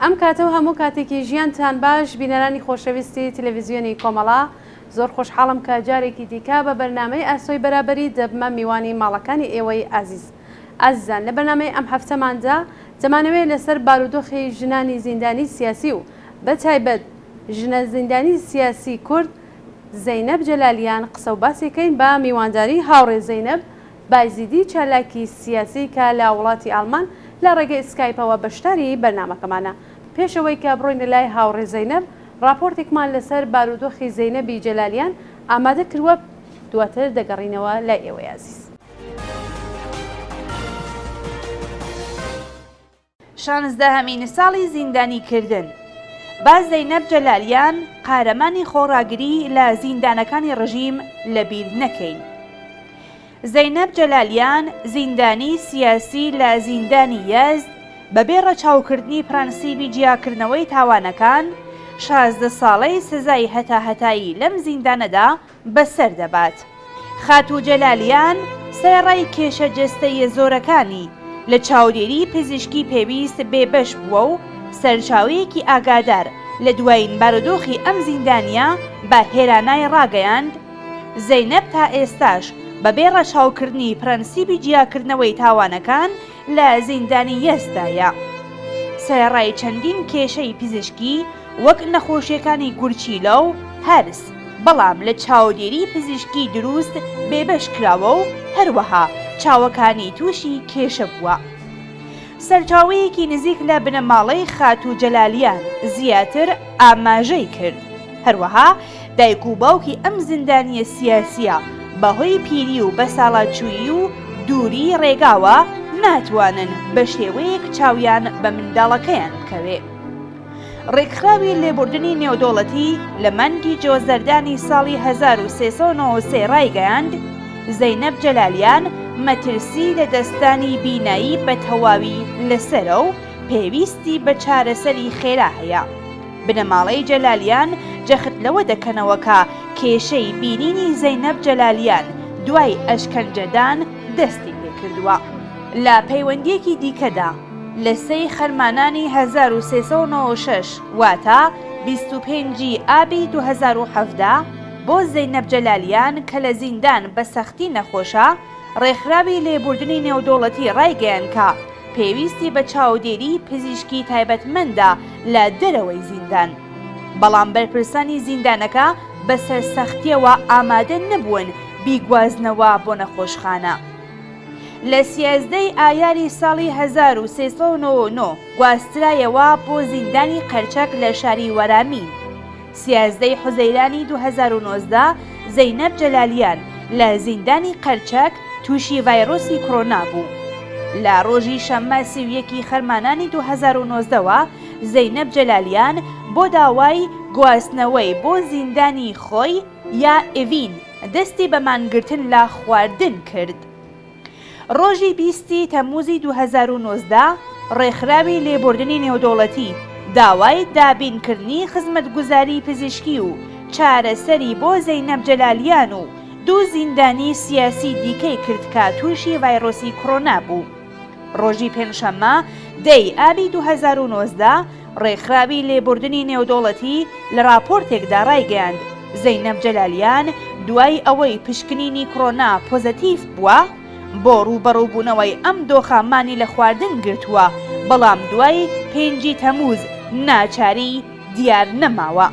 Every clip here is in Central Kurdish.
ئەم کاتە و هەموو کاتێکی ژیانتان باش بینەرانی خۆشەویستی تلویزیۆنی کۆمەڵە زۆر خۆشحاڵم کە جارێکی دیکە بە بەرنامەی ئاسۆی بەرابەری دەبمە میوانی ماڵەکانی ئێوەی ئازیز. ئازیزان لە بەرنامەی ئەم هەفتەماندا دەمانەوێت لەسەر بارودۆخی ژنانی زیندانی سیاسی و بە تایبەت ژنە زیندانی سیاسی کورد زەینەب جەلالیان قسە و باسێکەین بە میوانداری هاوڕێ زەینەب بایزیدی چالاکی سیاسی کە لە وڵاتی ئاڵمان لە ڕێگەی سکایپەوە بەشداری بەرنامەکەمانە. پێش ئەوەی کە بڕۆینە لای هاوڕێ زەینەب ڕاپۆرتێکمان لەسەر بارودۆخی زەینەبی جەلالیان ئامادە کروە دواتر دەگەڕینەوە لای ئێوەی ئازیز. شانزدەهەمین ساڵی زیندانی کردن با زەینەب جەلالیان قارەمانی خۆڕاگری لە زیندانەکانی ڕژیم لەبیر نەکەین. زەینەب جەلالیان زیندانی سیاسی لە زیندانی یەزد بەبێ ڕەچاوکردنی پرەنسیبی جیاکردنەوەی تاوانەکان، 16 ساڵەی سزای هەتاهەتایی لەم زیندانەدا بەسەر دەبات. خاتوو جەلالیان سەرەڕای کێشە جەستەییە زۆرەکانی، لە چاودێریی پزیشکی پێویست بێبەش بووە و سەرچاوەیەکی ئاگادار لە دوایین بارودۆخی ئەم زیندانییە بە هێرانای ڕاگەیاند، زەینەب تا ئێستاش بەبێ ڕەچاوکردنی پرەنسیبی جیاکردنەوەی تاوانەکان لە زیندانی یەزددایە. سەرەڕای چەندین کێشەی پزیشکی وەک نەخۆشیەکانی گورچیلە و هەرس، بەڵام لە چاودێری پزیشکی دروست بێبەش کراوە و هەروەها چاوەکانی تووشی کێشە بووە. سەرچاوەیەکی نزیک لە بنەماڵەی خاتوو جەلالیان زیاتر ئاماژەی کرد، هەروەها دایک و باوکی ئەم زیندانییە سیاسییە بەهۆی پیری و بەساڵاچوویی و دووریی ڕێگاوە ناتوانن بە شێوەیەک چاویان بە منداڵەکەیان بکەوێ. ڕێکخراوی لێبوردنی نێودەوڵەتی لە مانگی جۆزەردانی ساڵی 1393 ڕایگەیاند، زەینەب جەلالیان مەترسی لەدەستدانی بینایی بە تەواوی لەسەرە و پێویستی بە چارەسەری خێرا هەیە. بنەماڵەی جەلالیان جەخت لەوە دەکەنەوە کە کێشەی بینینی زەینەب جەلالیان دوای ئەشکەنجەدان دەستی پێکردووە. لە پەیوەندییەکی دیکەدا، لە سێی خەرمانانی 1396 واتە 25 ی ئابی 2017 بۆ زەینەب جەلالیان کە لە زیندان بە سەختی نەخۆشە، ڕێکخراوی لێبوردنی نێودەوڵەتی ڕایگەیاند کە پێویستی بە چاودێریی پزیشکی تایبەتمەندە لە دەرەوەی زیندان. بەڵام بەرپرسانی زیندانەکە بە سەرسەختییەوە ئامادە نەبوون بیگوازنەوە بۆ نەخۆشخانە. لە 13 ی ئایاری ساڵی 1399 گواسترایەوە بۆ زیندانی قەرچەک لە شاری وەرامین. 13 ی حوزەیرانی 2019 زەینەب جەلالیان لە زیندانی قەرچەک تووشی ڤایرۆسی کۆرۆنا بوو. لە ڕۆژی شەممە 31 ی خەرمانانی 2019 وە زەینەب جەلالیان بۆ داوای گواستنەوەی بۆ زیندانی خۆی یا ئێڤین دەستی بە مانگرتن لە خواردن کرد. ڕۆژی 20 ی تەمموزی 2019 ڕێکخراوی لێبوردنی نێودەوڵەتی داوای دابینکردنی خزمەتگوزاری پزیشکی و چارەسەری بۆ زەینەب جەلالیان و دوو زیندانی سیاسی دیکەی کرد کە تووشی ڤایرۆسی کۆرۆنا بوو. ڕۆژی پێنجشەممە دە ی ئابی 2019 ڕێکخراوی لێبوردنی نێودەوڵەتی لە ڕاپۆرتێکدا ڕایگەیاند، زەینەب جەلالیان دوای ئەوەی پشکنینی کڕۆنا پۆزەتیڤ بووە، بۆ ڕووبەڕووبوونەوەی ئەم دۆخە مانی لە خواردن گرتووە، بەڵام دوای پێنجی تەمووز ناچاری دیار نەماوە.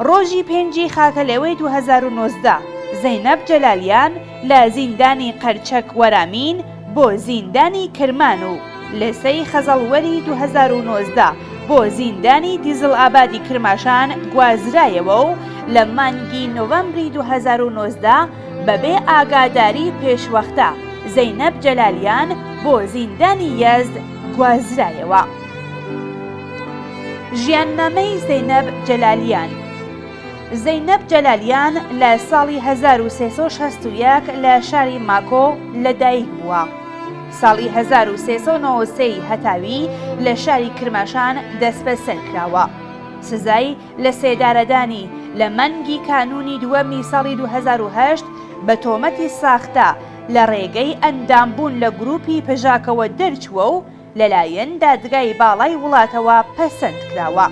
ڕۆژی پێنجی خاکەلێوەی 2019 زەینەب جەلالیان لە زیندانی قەرچەک وەرامین بۆ زیندانی کرمان و لە سێی خەزەڵوەری 2019 بۆ زیندانی دیزڵئابادی کرماشان گوازرایەوە و لە مانگی نۆڤەمبری 2019 بەبێ ئاگاداری پێشوەختە زەینەب جەلالیان بۆ زیندانی یەزد گوازرایەوە. ژیاننامەی زەینەب جەلالیان زەینەب جەلالیان لە ساڵی 1361 لە شاری ماکۆ لەدایک بووە. ساڵی 1393 هەتاوی لە شاری کرماشان دەستبەسەر کراوە. سزای لە سێدارەدانی لە مانگی کانوونی دووەمی ساڵی 2008 بە تۆمەتی ساختە لە ڕێگەی ئەندامبوون لە گرووپی پژاکەوە دەرچووە و. لەلایەن دادگای باڵای وڵاتەوە پەسەند کراوە.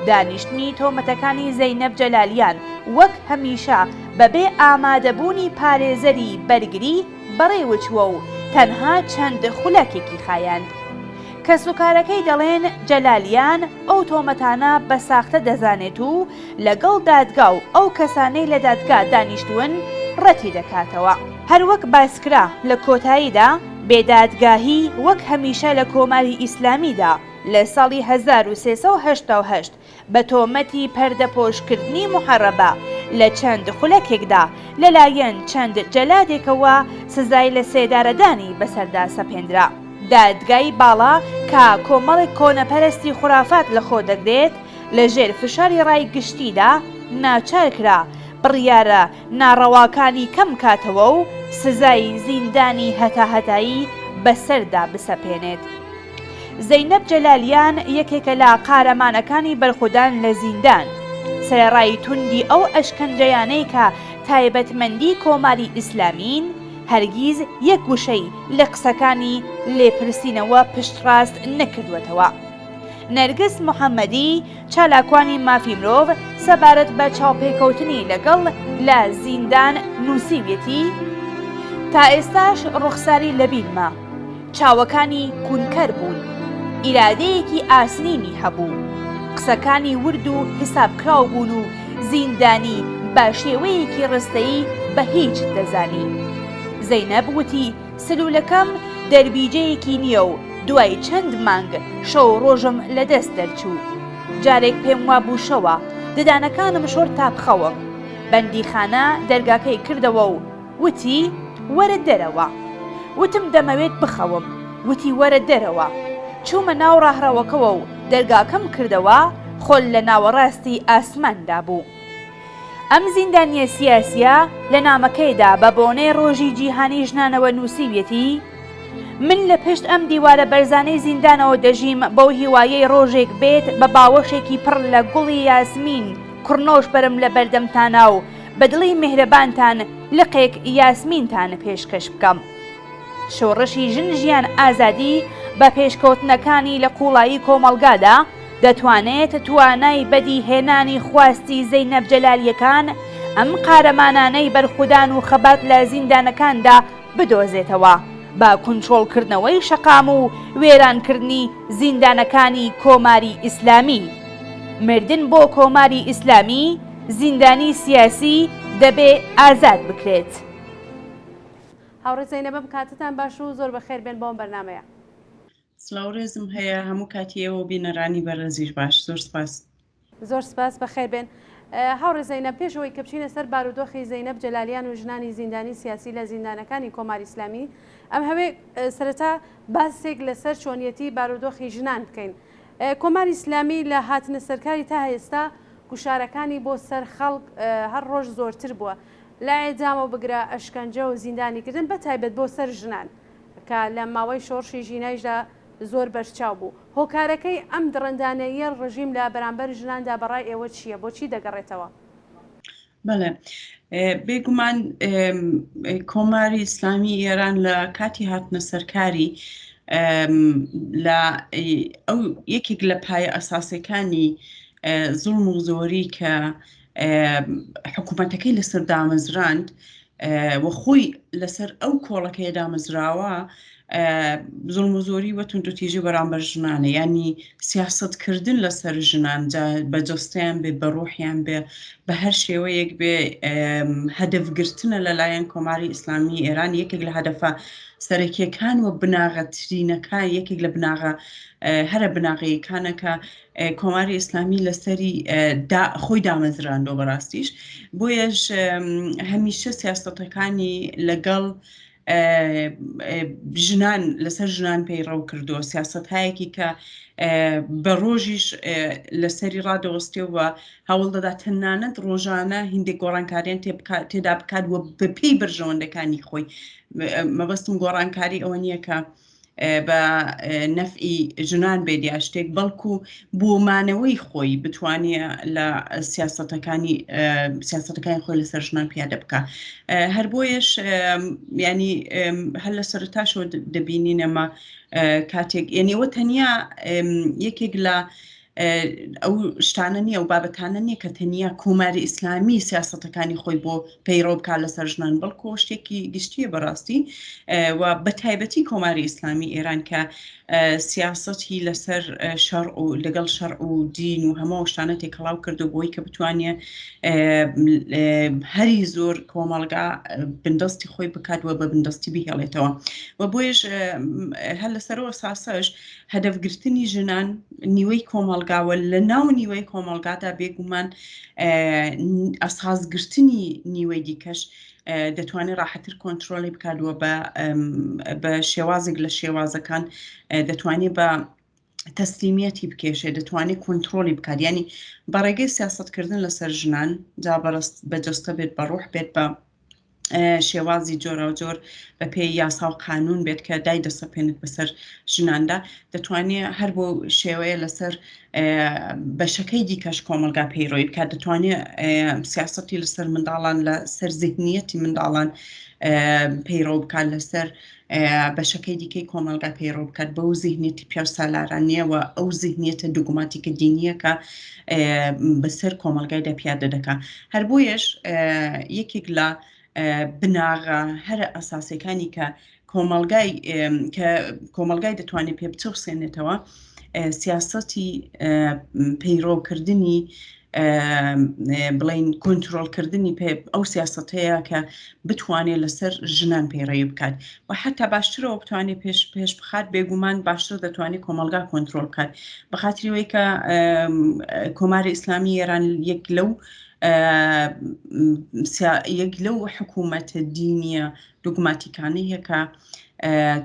دانیشتنی تۆمەتەکانی زەینەب جەلالیان وەک هەمیشە بەبێ ئامادەبوونی پارێزەری بەرگری بەڕێوەچووە و تەنها چەند خولەکێکی خایاند. کەسوکارەکەی دەڵێن جەلالیان ئەو تۆمەتانە بە ساختە دەزانێت و لەگەڵ دادگا و ئەو کەسانەی لە دادگا دانیشتوون ڕەتی دەکاتەوە. هەروەک باسکرا لە کۆتاییدا بێدادگاهی وەک هەمیشە لە کۆماری ئیسلامیدا لە ساڵی 1388 بە تۆمەتی پەردەپۆشکردنی موحەڕەبە لە چەند خولەکێکدا لەلایەن چەند جەلادێکەوە سزای لەسێدارەدانی بەسەردا سەپێندرا. دادگای باڵا کە کۆمەڵێک کۆنەپەرستی خورافات لەخۆ دەگرێت، لە ژێر فشاری ڕای گشتیدا ناچار کرا بڕیارە ناڕەواکانی کەم کاتەوە و سزای زیندانی هەتاهەتایی بەسەردا بسەپێنێت. زەینەب جەلالیان یەکێکە لە قارەمانەکانی بەرخودان لە زیندان. سەرەڕای توندی ئەو ئەشکەنجەیانەی کە تایبەتمەندی کۆماری ئیسلامین، هەرگیز یەک وشەی لە قسەکانی لێپرسینەوە پشتڕاست نەکردووەتەوە. نەرگس محەمەدی، چالاکوانی مافی مرۆڤ سەبارەت بە چاوپێکەوتنی لەگەڵ لە زیندان نووسیویەتی، تا ئێستاش ڕوخساری لەبیرمە، چاوەکانی کونکەر بوون، ئیرادەیەکی ئاسنینی هەبوو، قسەکانی ورد و حیسابکراو بوون و زیندانی بە شێوەیەکی ڕستەیی بە هیچ دەزانی. زەینەب وتی، سلولەکەم دەربیجەیەکی نییە و دوای چەند مانگ شەو ڕۆژم لەدەست دەرچوو. جارێک پێم وابوو شەوە، ددانەکانم شۆرد تا بخەوم. بەندیخانە دەرگاکەی کردەوە و وتی، وەرە دەرەوە. وتم دەمەوێت بخەوم. وتی وەرە دەرەوە. چوومە ناو ڕاهڕەوەکەوە و دەرگاکەم کردەوە، خۆر لە ناوەڕاستی ئاسماندا بوو. ئەم زیندانییە سیاسییە لە نامەکەیدا بە بۆنەی ڕۆژی جیهانی ژنانەوە نووسیویەتی، من لە پشت ئەم دیوارە بەرزانەی زیندانەوە دەژیم بەو هیوایەی ڕۆژێک بێت بە باوەشێکی پڕ لە گوڵی یاسمین کڕنۆش بەرم لە بەردەمتانا و بە دڵی میهرەبانتان لقێک یاسمینتان پێشکەش بکەم. شۆڕشی ژن ژیان ئازادی بە پێشکەوتنەکانی لە قووڵایی کۆمەڵگادا، دەتوانێت توانای بەدیهێنانی خواستی زەینەب جەلالییەکان، ئەم قارەمانانەی بەرخودان و خەبات لە زیندانەکاندا بدۆزێتەوە، بە کونترۆڵکردنەوەی شەقام و وێرانکردنی زیندانەکانی کۆماری ئیسلامی. مردن بۆ کۆماری ئیسلامی، زیندانی سیاسی دەبێ ئازاد بکرێت. هاوڕێ زەینەب ئەم کاتەتان باش و زۆر بەخێر بێن بۆ ئەم بەرنامەیە. سڵاو ڕێزم هەیە هەموو کاتی ئێوە و بینەرانی بەڕێزیش باش زۆر سپاس. زۆر سپاس بەخێر بێن. هاوڕێ زەینەب پێش ئەوەی کە بچینە سەر بارودۆخی زەینەب جەلالیان و ژنانی زیندانی سیاسی لە زیندانەکانی کۆماری ئیسلامی ئەمهەوێ سەرەتا باسێک لەسەر چۆنیەتی بارودۆخی ژنان بکەین. کۆماری ئیسلامی لە هاتنە سەرکاری تا ئێستا گوشارەکانی بۆ سەر خەڵک هەر ڕۆژ زۆرتر بووە لە ئێعدامەوە بگرە ئەشکەنجە و زیندانیکردن بە تایبەت بۆ سەر ژنان. کە لە ماوەی شۆڕشی ژینایشدا زۆر بەرچاو بوو. هۆکارەکەی ئەم دڕندانەییە ڕژیم لە بەرامبەر ژناندا بە ڕای ئێوە چییە؟ بۆچی دەگەڕێتەوە؟ بەڵێ بێگومان کۆماری ئیسلامی ئێران لە کاتی هاتنە سەرکاری لە ئەو یەکێک لە پایە ئەساسەکانی زوڵم و زۆری کە حکوومەتەکەی لەسەر دامەزراند و خۆی لەسەر ئەو کۆڵەکەیە دامەزراوە زوڵم و زۆری و توندوتیژی بەرامبەر ژنانە ینی سیاستکردن لەسەر ژنان جا بە جەستەیان بێ بە ڕۆحیان بێ بە هەر شێوەیەک بێ هەدەفگرتنە لەلایەن کۆماری ئیسلامی ئێران یەکێک لە هەدەفە سەرەکیەکان و بناغەترینەکان یەکێک لە بناغە هەرە بناغەیەکانە کە کۆماری ئیسلامی لەسەری خۆی دامەزراندوە بەڕاستیش بۆیەش هەمیشە سیاستەکانی لەگەڵ ژنان لەسەر ژنان پەیڕەو کردووە سیاستهایەکی کە بە ڕۆژیش لەسەری ڕادەوەستێ و هەوڵ دەدات تەنانەت ڕۆژانە هندێک گۆڕانکاریان تێدا بکات و بەپێی بەرژەوەندەکانی خۆی مەبەستم گۆڕانکاری ئەوە نییە کە. بە نەفعی ژنان بێت یا شتێک بەڵکو بۆ مانەوەی خۆی بتوانێ لە سیاسەتەکانی سیاسەتەکانی خۆی لەسەر ژنان پیادە بکە هەر بۆیەش ینی هەر لە سەرتاشەوە دەبینین ئەمە کاتێک یعنی ئەوە تەنیا یەکێک لە ئەو شتانە نییە و بابەتانە نییە کە تەنیا کۆماری ئیسلامی سیاسەتەکانی خۆی بۆ پەیڕەو بکات لەسەر ژنان بەڵکۆ شتێکی گشتیە بەڕاستی و بە تایبەتی کۆماری ئیسلامی ئێران کە سیاسەتی لەسەر شەڕ و لەگەڵ شەڕ و دین و هەموو شتانە تێکەڵاو کردو بۆی کە بتوانێت هەری زۆر کۆمەڵگا بندەستی خۆی بکات و بە بندەستی بهێڵێتەوە و بۆیش هەر لەسەرەوە ساسەش هەدەفگرتنی ژنان نیوەی کۆمەڵگا و لە ناو نیوەی کۆمەڵگادا بێگومان ئەساسگرتنی نیوەی دیکەش دەتوانێت ڕاحەتر کۆنتترۆلی بکات و بە شێوازێک لە شێوازەکان دەتوانێت بە تەسلیمیەتی بکێشێ دەتوانێت کۆنتترۆلی بکات ینی بە ڕێگەی سیاستکردن لەسەر ژنان جا بەڕست بە جەستە بێت بە ڕۆح بێت بە شێوازی جۆراوجۆر بە پێی یاسا و قانون بێت کە دای دەسەپێنێت بەسەر ژناندا دەتوانێت هەر بۆ شێوەیە لەسەر بەشەکەی دیکەش کۆمەلگا پەیڕۆی بکات دەتوانێت سیاستی لەسەر منداڵان لە سەر زیهنیەتی منداڵان پەیڕەو بکات لەسەر بەشەکەی دیکەی کۆمەلگا پەیڕەو بکات بەو زیهنیەتی پیاوسالارانیەوە ئەو زیهنیەتە دوگماتیکە دینیە کە بەسەر کۆمەلگایدا پیادە دەکا هەر بۆیەش یەکێک لە بناغە هەرە ئەساسەکانی کە کۆمەلگای کە کۆمەلگای دەتوانێت پێ بچەوسێنێتەوە سیاسەتی پەیڕەوکردنی بڵین کۆنتترۆلکردنی پێ ئەو سیاستەیە کە بتوانێت لەسەر ژنان پەیڕەوی بکات و حتا باشترەوە بتوانێت پێش پێش بخات بێگومان باشتر دەتوانێت کۆمەلگا کۆنتترۆل بکات بەخاتریەوەی کە کۆماری ئیسلامی ئێران یەک لەو یەک لەو حکوومەتە دینیە دوگماتیکانەیە کە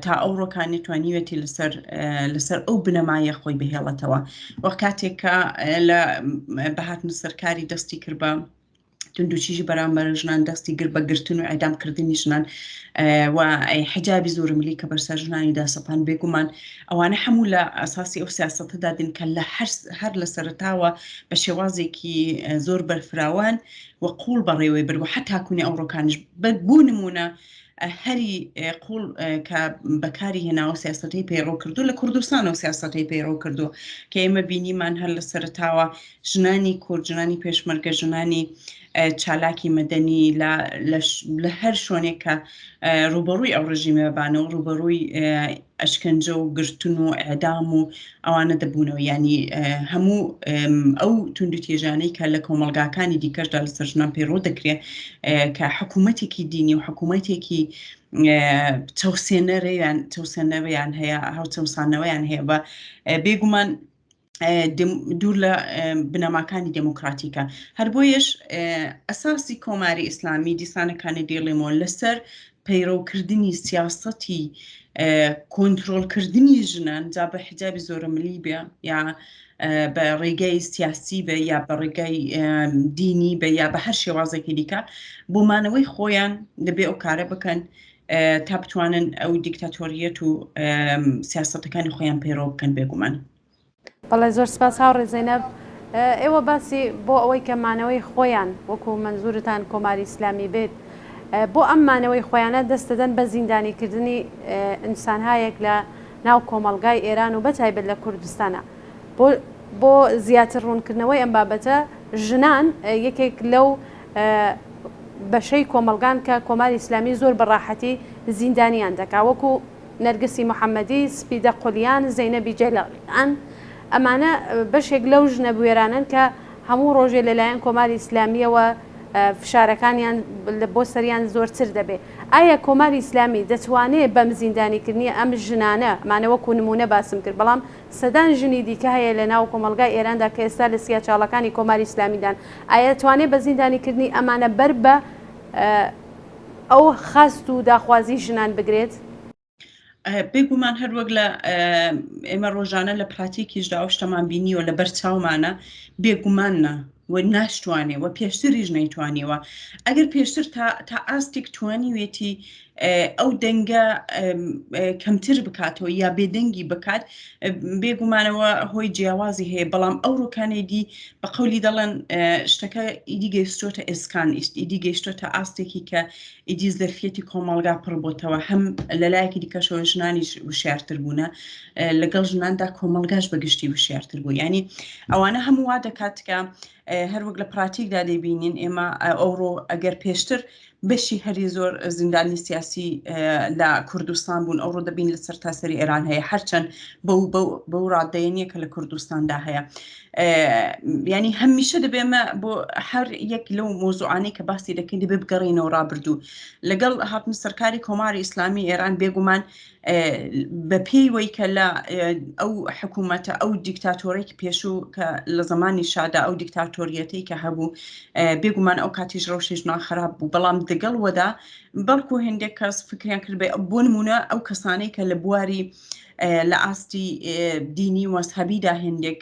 تا ئەو ڕۆکانی توانیوێتی لەسەر لەسەر ئەو بنەمایە خۆی بهێڵێتەوە وە کاتێک کە لە بەهاتن سەرکاری دەستی کرد بە توندوتیژی بەرامبەر ژنان دەستی گر بە گرتن و ئەدامکردنی ژنان و حجابی زۆرملی کە بەرسەر ژنانی داسەپان بێگومان ئەوانە هەموو لە ئەساسی ئەو سیاستەدا دین کە لە هەر لە سەرتاوە بە شێوازێکی زۆر بەرفراوان و قوڵ بەڕێوەی برد و حتا کونی ئەوڕۆکانیش بۆ نمونە هەری قوڵ کە بەکاری هێناوە سیاستەی پەیڕەو کردو لە کوردستان و سیاستەی پەیڕەو کردو کە ئێمە بینیمان هەر لە سەرتاوە ژنانی کورد ژنانی پێشمەرگە ژنانی چالاکی مەدەنی لە هەر شوێنێک کە ڕوبەڕووی ئەو ڕژیمە بانەوە ڕوبەڕووی ئەشکەنجە و گرتن و ئیعدام و ئەوانە دەبوونەوە یانی هەموو ئەو توندوتیژانەی کە لە کۆمەڵگاکانی دیکەشدا لەسەر ژنان پەیڕەو دەکرێت کە حکوومەتێکی دینی و حکوومەتێکی چەوسێنەرەیان چەوسێنەوەیان هەیە هاوچەوسانەوەیان هەیە بە بێگومان دوور لە بنەماکانی دێموکراتیکە. هەر بۆیەش ئەساسی کۆماری ئیسلامی دیسانەکانی دێڵێمەوە لەسەر پەیڕەوکردنی سیاسەتی کۆنترۆڵکردنی ژنان جا بە حیجابی زۆرەملی بێ یا بە ڕێگای سیاسی بێ یا بە ڕێگای دینی بێ یا بە هەر شێوازێکی دیکە بۆ مانەوەی خۆیان دەبێ ئەو کارە بکەن تا بتوانن ئەو دیکتاتۆریەت و سیاسەتەکانی خۆیان پەیڕەو بکەن بێگومان. بەڵێ زۆر سپاس هاوڕێ زەینەب. ئێوە باسی بۆ ئەوەی کە مانەوەی خۆیان وەکو مەنزورتان کۆماری ئیسلامی بێت بۆ ئەم مانەوەی خۆیانە دەست دەدەن بە زیندانی کردنی ئینسانهایەک لە ناو کۆمەڵگای ئێران و بەتایبەت لە کوردستانا بۆ بۆ زیاتر ڕوونکردنەوەی ئەم بابەتە ژنان یەکێک لەو بەشەی کۆمەڵگان کە کۆماری ئیسلامی زۆر بە ڕاحەتی زیندانیان دەکا وەکو نەرگسی محەمەدی، سپیدە قولیان، زەینەبی جەلالیان، ئەمانە بەشێک لەو ژنە بوێرانەن کە هەموو ڕۆژێ لەلایەن کۆماری ئیسلامییەوە فشارەکانیان بۆ سەریان زۆرتر دەبێ. ئایا کۆماری ئیسلامی دەتوانێ بەم زیندانیکردنی ئەم ژنانە، ئەمانە وەکوو نموونە باسم کرد، بەڵام سەدان ژنی دیکە هەیە لە ناو کۆمەڵگای ئێراندا کە ئێستا لە سیاچاڵەکانی کۆماری ئیسلامیدان، ئایا دەتوانێ بە زیندانیکردنی ئەمانە بەر بە ئەو خواست و داخوازی ژنان بگرێت؟ بێگومان هەر وەک لە ئێمە ڕۆژانە لە پراتیکیشدا ئەو شتەمان بینیوە لە بەر چاومانە بێگومان نا و ناشتوانێ و پێشتریش نەیتوانیوە ئەگەر پێشتر تا تا ئاستێک توانیوێتی. ئەو دەنگە کەمتر بکاتەوە یا بێدەنگی بکات بێگومانەوە هۆی جیاوازی هەیە بەڵام ئەو ڕۆکانەی دی بە قەولی دەڵێن شتەکە ئیدی گەیشتۆتە ئێسکان ئیدی گەیشتۆتە ئاستێکی کە ئیدی زەرفیەتی کۆمەڵگا پڕ بۆتەوە هەم لەلایەکی دیکەشەوە ژنانیش وشیارتر بوونە لەگەڵ ژناندا کۆمەڵگاش بەگشتی وشیارتر بوو ینی ئەوانە هەموو وا دەکات کە هەروەک لە پراتیکدا دەیبینین ئێمە ئەوڕۆ ئەگەر پێشتر بەشی هەری زۆر زیندانی سیاسی لە کوردستان بوون ئەوڕۆ دەبین لە سەرتاسەری ئێران هەیە هەرچەند بەو بەو ڕادەیە نییە کە لە کوردستاندا هەیە ینی هەمیشە دەبێمە بۆ هەر یەک لەو مۆزوعانەی کە باسی دەکەین دەبێ بگەڕینەوە ڕابردوو لەگەڵ هاتن سەرکاری کۆماری ئیسلامی ئێران بێگومان بە پێی وەی کە لە ئەو حکوومەتە ئەو دیکتاتۆرێکی پێشوو کە لە زمانی شادا ئەو دیکتاتۆریەتەی کە هەبوو بێگومان ئەو کاتیش ڕەوشی ژنان خراپ بوو بەڵام دەگەڵ وەدا بەڵکو هێندێک کەس فکریان کرد بێ بۆ نمونە ئەو کەسانەی کە لە بواری لە ئاستی دینی و مەزهەبیدا هێندێک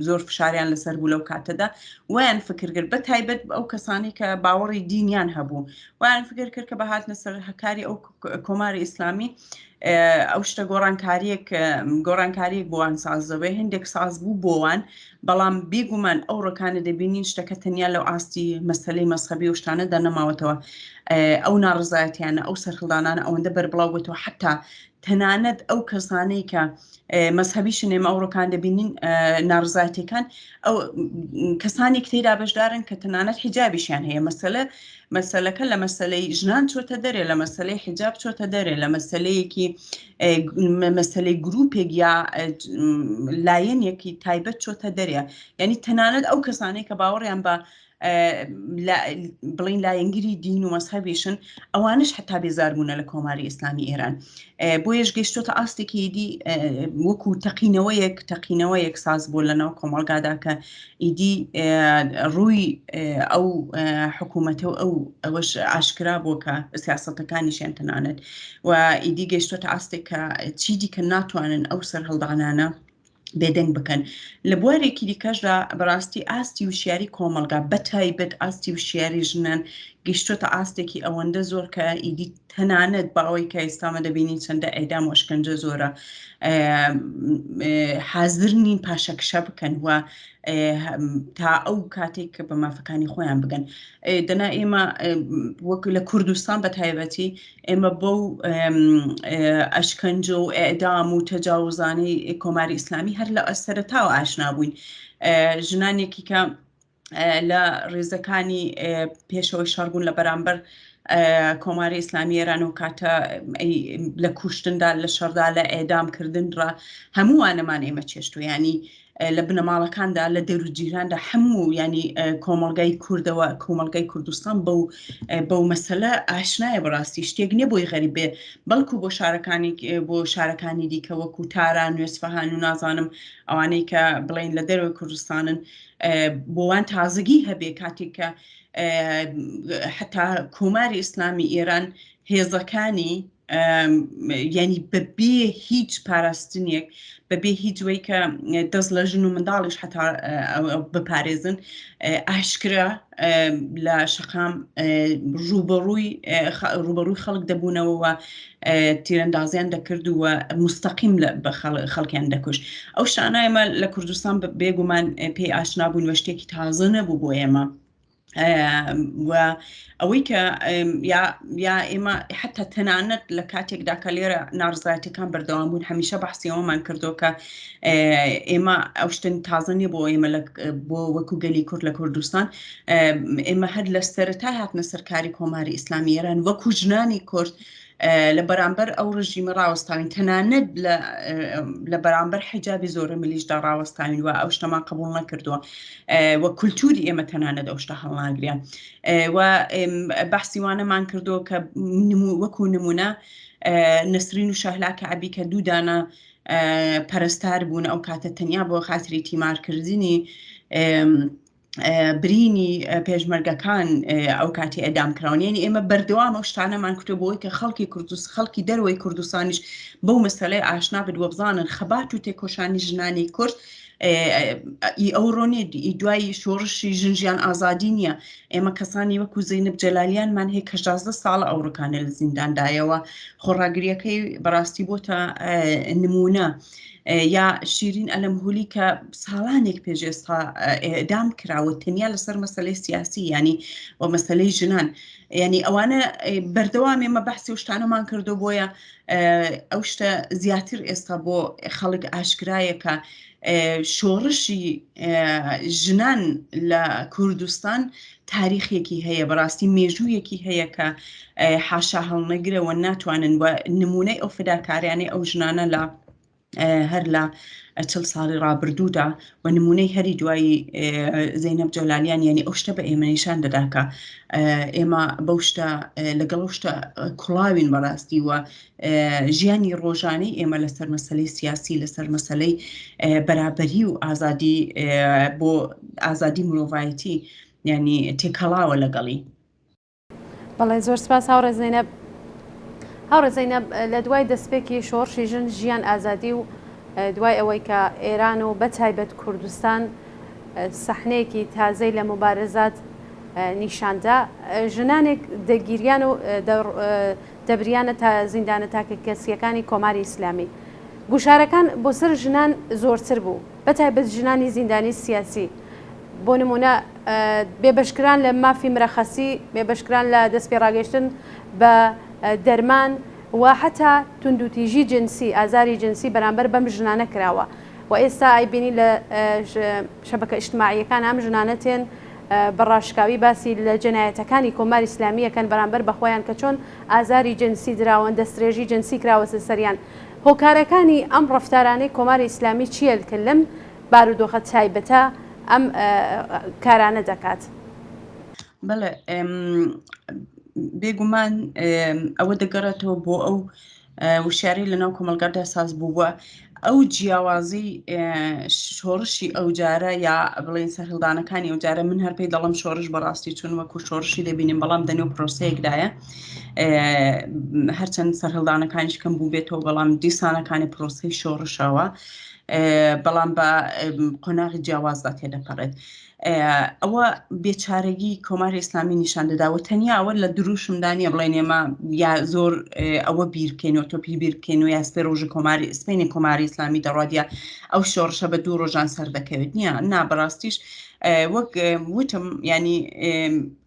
زۆر فشاریان لەسەر بوو لەو کاتەدا ویان فکر کرد بە تایبەت ئەو کەسانی کە باوەڕی دینیان هەبوو ویان فکر کرد کە بە هاتنە سەر هەکاری ئەو کۆماری ئیسلامی ئەو شتە گۆڕانکاریەک گۆڕانکاریەک بۆوان ساز دەبێ هەندێک ساز بوو بۆوان بەڵام بێگومان ئەو ڕکانە دەبینین شتەکە تەنیا لەو ئاستی مەسلەی مەسەبی و شتانەدا نەماوەتەوە ئەو ناڕزایەتیانە ئەو سەرهڵدانانە ئەوەندە بەربڵاو بێتەوە حتا تەنانەت ئەو کەسانەی کە مەزهەبیشن ئێمە ئەوڕۆکان دەبینین ناڕزایەتەکان ئەو کەسانێک تێدا بەشدارن کە تەنانەت حیجابیشیان هەیە مەسەلە مەسەلەکە لە مەسلەی ژنان چۆتە دەرێ لە مەسلەی حیجاب چۆتە دەرێ لە مەسلەیەکی مەسلەی گروپێک یا لایەنێکی تایبەت چۆتە دەرێ یعنی تەنانەت ئەو کەسانەی کە باوەڕیان بە بڵین لایەنگری دین و مەزهەبیشن ئەوانش حتا بێزار بوونە لە کۆماری ئیسلامی ئێران بۆیەش گەیشتۆتە ئاستێکی ئیدی وەکو تەقینەوەیەک تەقینەوەیەک ساز بوو لە ناو کۆمەڵگادا کە ئیدی ڕووی ئەو حکوومەتە و ئەو ئەوەش ئاشکرا بووە کە سیاسەتەکانیشیان تەنانەت و ئیدی گەیشتۆتە ئاستێک کە چی دیکە ناتوانن ئەو سەرهەڵدانانە بێدەنگ بکەن. لە بوارێکی دیکەشدا بەڕاستی ئاستی وشیاری کۆمەڵگا بەتایبەت ئاستی وشیاری ژنان گەیشتۆتە ئاستێکی ئەوەندە زۆر کە ئیدی تەنانەت باوەی کە ئێستامە دەبینین چەندە ئەیدام و ئەشکەنجە زۆرە حاضر نین پاشەکشە بکەن و تا ئەو کاتێک کە بە مافەکانی خۆیان بگەن دەنا ئێمە وەک لە کوردستان بە تایبەتی ئێمە بەو ئەشکەنجە و ئێعدام و تەجاوزانەی کۆماری ئیسلامی هەر لە سەرەتاوە ئاشنا بووین ژنانێکی کە لە ڕێزەکانی پێشەوەی شەڕ بوون لە بەرامبەر کۆماری ئیسلامی ئێران و کاتە لە کوشتندا لە شەڕدا لە ئێدام کردنرا هەمووانەمان ئێمە چێشتو ینی لە بنەماڵەکاندا لە دەروجیراندا هەموو ینی کۆمەڵگای کوردەوە کۆمەڵگای کوردستان بەو بەو مەسەلە ئاشنایە بەڕاستی شتێک نییە بۆی غەریب بێ بەڵکو بۆ شارەکانی بۆ شارەکانی دیکە وەکو تاران نوێسفەهان و نازانم ئەوانەی کە بڵین لە دەرەوەی کوردستانن بۆوان تازگی هەبێ کاتێک کە حتا کۆماری ئیسلامی ئێران هێزەکانی یعنی بەبێ هیچ پاراستنێک بەبێ هیچ وەی کە دەست لە ژن و منداڵیش حتا بپارێزن ئاشکرا لە شەقام ڕوبەڕووی ڕوبەڕووی خەڵک دەبوونەوە تیرەندازیان دەکرد و مستەقیم لە بە خەڵکیان دەکوشت ئەو شتانە ئێمە لە کوردستان بێگومان پێی ئاشنا بوون و شتێکی تازە نەبوو بۆ ئێمە و ئەوەی کە یا ئێمە حتا تەنانەت لە کاتێکدا کە لێرە ناڕزایەتەکان بەردەوام بوون هەمیشە بەحسی ئەوەمان کردو کە ئێمە ئەو شتن تازە نیە بۆ ئێمە بۆ وەکو گەلی کورد لە کوردستان ئێمە هەر لە سەرەتای هاتنە سەرکاری کۆماری ئیسلامی ئێران وەکو ژنانی کورد لە بەرامبەر ئەو ڕژیمە ڕاوەستاوین تەنانەت لە بەرامبەر حیجابی زۆرە ملیشدا ڕاوەستاوین و ئەو شتەمان قبول نەکردووە و کولتوری ئێمە تەنانەت ئەو شتە هەڵناگرێ و بەحسی وانەمان کردووە کە وەکو نمونە نەسرین و شەهلا کەعبی کە دوو دانە پەرستار بوون ئەو کاتە تەنیا بۆ خاتری تیمارکردنی. برینی پێشمەرگەکان ئەو کاتی ئەدام کراون یعنی ئێمە بەردەوام ئەو شتانەمان کوتە بۆی کە خەڵکی کوردست خەڵکی دەرەوەی کوردستانیش بەو مەسەلەی ئاشنا بن وەبزانن خەبات و تێکۆشانی ژنانی کورد ئی ئەوڕۆ نیە ئی دوای شۆڕشی ژن ژیان ئازادی نییە ئێمە کەسانی وەکو زەینب جەلالیانمان هەیە کە 16 ساڵە ئەوڕکانە لە زینداندایەوە خۆڕاگریەکەی بەڕاستی بۆتە نمونە یا شیرین ئەلەمهولی کە ساڵانێک پێش ئێستا ئێدام کراوە تەنیا لەسەر مەسلەی سیاسی ینی و مەسلەی ژنان ینی ئەوانە بەردەوام ئێمە بەحسی و شتانەمان کردو بۆیە ئەو شتە زیاتر ئێستا بۆ خەڵک ئاشکرایە کە شۆڕشی ژنان لە کوردستان تاریخێکی هەیە بەڕاستی مێژوویەکی هەیە کە حاشا هەڵنەگرەوە ناتوانن بە نمونەی ئەو فداکاریانەی ئەو ژنانە لە هەر لە چل ساڵی ڕابردوودا و نمونەی هەری دوایی زەینەب جەلالیان یعنی ئەو شتە بە ئێمە نیشان دەدا کە ئێمە بەو شتە لەگەڵ ئەو شتە کوڵاوین بەڕاستی و ژیانی ڕۆژانەی ئێمە لەسەر مەسلەی سیاسی لەسەر مەسلەی بەرابەری و ئازادی بۆ ئازادی مرۆڤایەتی ینی تێکەڵاوە لەگەڵی. بەڵێ زۆر سپاس هاوڕێ زەینەب. هاوڕێ زەینەب لە دوای دەستپێکی شۆڕشی ژن ژیان ئازادی و دوای ئەوەی کە ئێران و بە تایبەت کوردستان سەحنەیەکی تازەی لە موبارزات نیشاندا ژنانێک دەگیریان و دەبریانە تا زیندانە تاکەکەسییەکانی کۆماری ئیسلامی. گوشارەکان بۆ سەر ژنان زۆرتر بوو، بە تایبەت ژنانی زیندانی سیاسی. بۆ نموونە بێبەشکران لە مافی مرەخەسی، بێبەشکران لە دەستپێڕاگەیشتن بە دەرمان و حەتا توندوتیژی جنسی، ئازاری جنسی بەرامبەر بەم ژنانە کراوە و ئێستا ئەیبینین لە شەبەکە ئیجتماعییەکان ئەم ژنانە تێن بە ڕاشکاوی باسی لە جەنایەتەکانی کۆماری ئیسلامی ئەکەن بەرامبەر بە خۆیان کە چۆن ئازاری جنسی دراون، دەسترێژی جنسی کراوەتە سەریان. هۆکارەکانی ئەم ڕەفتارانەی کۆماری ئیسلامی چییە کە لەم بارودۆخە تایبەتە ئەم کارانە دەکات؟ بەڵێ بێگومان ئەوە دەگەڕێتەوە بۆ ئەو وشیاری لەناو کۆمەڵگادا ساز بووە ئەو جیاوازی شۆڕشی ئەو جارە یا بڵێن سەرهڵدانەکانی ئەو جارە من هەر پێی دەڵم شۆڕش بەڕاستی چون وەکو شۆڕشی دەبینیم بەڵام دەنێو پرۆسەیەکدایە هەرچەند سەرهڵدانەکانیش کەم بوو بێتەوە بەڵام دیسانەکانی پرۆسەی شۆڕشەوە بەڵام بە قۆناغی جیاوازدا تێدەپەڕێت. ئەوە بێچارەگی کۆماری ئیسلامی نیشان دەدا و تەنیا ئەوە لە دروشمدا نییە بڵێن ئێمە یا زۆر ئەوە بیر بکەینەوە تۆپی بیر بکەین و یا سپێ ڕۆژی کۆماری سپێنی کۆماری ئیسلامی دەڕات یا ئەو شۆڕشە بە دوو ڕۆژان سەر دەکەوێت نییە نا بەڕاستیش وەک وتم ینی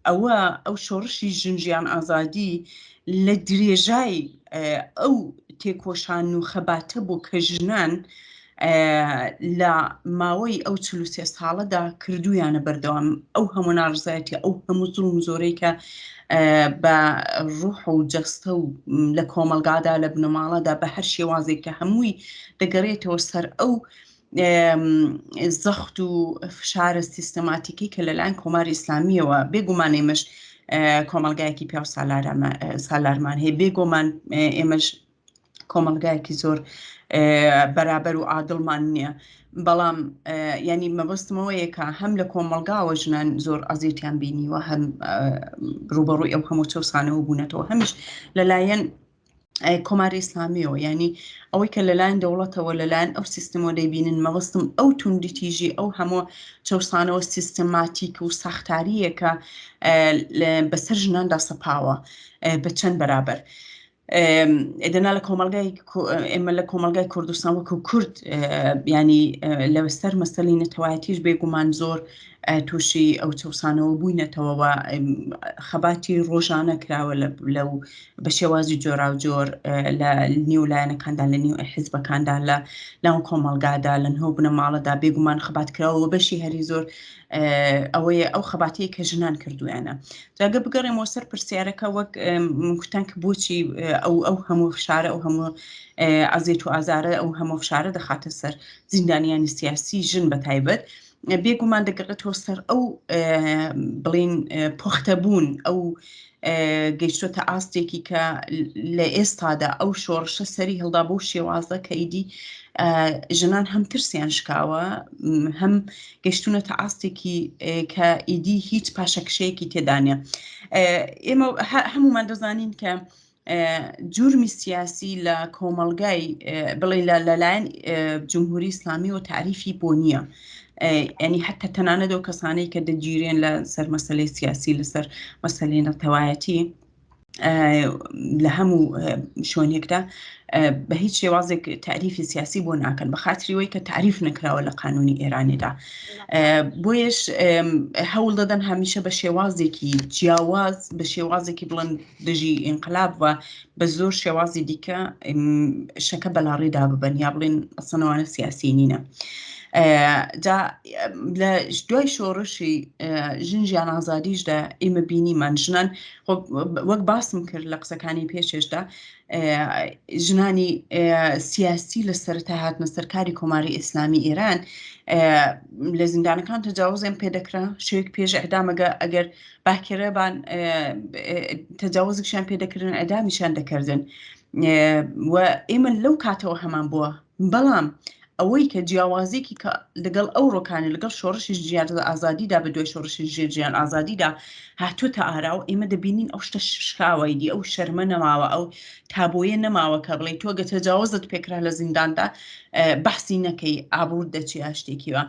ئەوە ئەو شۆڕشی ژن ژیان ئازادی لە درێژای ئەو تێکۆشان و خەباتە بوو کە ژنان لە ماوەی ئەو 43 ساڵەدا کردویانە بەردەوام ئەو هەموو ناڕزایەتی ئەو هەموو زوڵم زۆرەی کە بە ڕوح و جەستە و لە کۆمەلگادا لە بنەماڵەدا بە هەر شێوازێک کە هەمووی دەگەڕێتەوە سەر ئەو زەخت و فشارە سیستەماتیکی کە لەلایەن کۆماری ئیسلامیەوە بێگومان ئێمەش کۆمەلگایەکی پیاو سالارمان هەیە بێگۆمان ئێمەش کۆمەلگایەکی زۆر بەرابەر و عادڵمان نییە بەڵام ینی مەبەستمەوەیە کە هەم لە کۆمەلگاوە ژنان زۆر ئەزیتیان بینیوە هەم ڕوبەڕووی ئەو هەموو چەسانەوە بوونەتەوە هەمیش لەلایەن کۆماری ئیسلامیەوە یعنی ئەوەی کە لەلایەن دەوڵەتەوە لەلایەن ئەو سیستمەوە دەیبینن مەبەستم ئەو توندی تیژی ئەو هەموو چەوسانەوە سیستماتیک و ساختاریەکە بەسەر ژناندا سەپاوە بە چەند بەرابەر دەنا لە کۆمەلگای ئێمە لە کۆمەلگای کوردستان وەکو کورد ینی لەسەر مەسەلی نەتەوایەتیش بێگومان زۆر تووشی ئەو چەوسانەوە بووینەتەوە و خەباتی ڕۆژانە کراوە لەو بە شێوازی جۆراوجۆر لە نێو لایەنەکاندا لە نێو حیزبەکاندا لە ناو کۆمەڵگادا لە نهۆ بنەماڵەدا بێگومان خەبات کراوە و بەشی هەری زۆر ئەوەیە ئەو خەباتەیە کە ژنان کردویانە جاگە بگەڕێمەوە سەر پرسیارەکە وەک کوتان کە بۆچی ئەو ئەو هەموو فشارە ئەو هەموو ئەزیەت و ئازارە ئەو هەموو فشارە دەخاتە سەر زیندانیانی سیاسی ژن بە تایبەت. بێگومان دەگەڕێتەوە سەر ئەو بڵین پوختەبوون ئەو گەیشتۆتە ئاستێکی کە لە ئێستادا ئەو شۆڕشە سەری هەڵدا بۆ شێوازە کە ئیدی ژنان هەم ترسیان شکاوە هەم گەشتونەتە ئاستێکی کە ئیدی هیچ پاشەکشەیەکی تێدانە ئێمە هەمومان دەزانین کە جورمی سیاسی لە کۆمەڵگای بڵێ لە لەلایەن جمهوری ئیسلامی و تعریفی بۆ نییە ینی حتا تەنانەت ئەو کەسانەی کە دەگیرێن لە سەر مەسلەی سیاسی لەسەر مەسلەی نەتەوایەتی لە هەموو شوێنێکدا بە هیچ شێوازێک تعریفی سیاسی بۆ ناکەن بە خاتریەوەی کە تعریف نەکراوە لە قانونی ئێرانیدا بۆیش هەوڵ دەدەن هەمیشە بە شێوازێکی جیاواز بە شێوازێکی بڵند دژی ئینقلاب و بە زۆر شێوازی دیکە شەکە بەلاڕێدا ببەن یا بڵێن ئەسەنەوانە سیاسی نینە. جا لە دوای شۆڕشی ژن ژیان ئازادیشدا ئێمە بینیمان ژنان وەک باسم کرد لە قسەکانی پێشێشدا ژنانی سیاسی لە سەرتا هاتنە سەرکاری کۆماری ئیسلامی ئێران لە زیندانەکان تەجاوزیان پێدەکرا شوێک پێش ئەدامەگە ئەگەر باکرە بان تەجاوزیشیان پێ دەکردن ئەدامیشان دەکردن و ئێمە لەو کاتەوە هەمان بووە بەڵام ئەوەی کە جیاوازێکی کە لەگەڵ ئەو ڕۆکانی لەگەڵ شۆڕشی ژیان ئازادیدا بە دوای شۆڕشی ژێر ژیان ئازادیدا هاتووتە ئارا و ئێمە دەبینین ئەو شتە شکاوەی دی ئەو شەرمە نەماوە ئەو تابۆیە نەماوە کە بڵێ تۆ گە تەجاوزت پێکرا لە زینداندا بەحسی نەکەی ئابوور دەچی شتێکیوە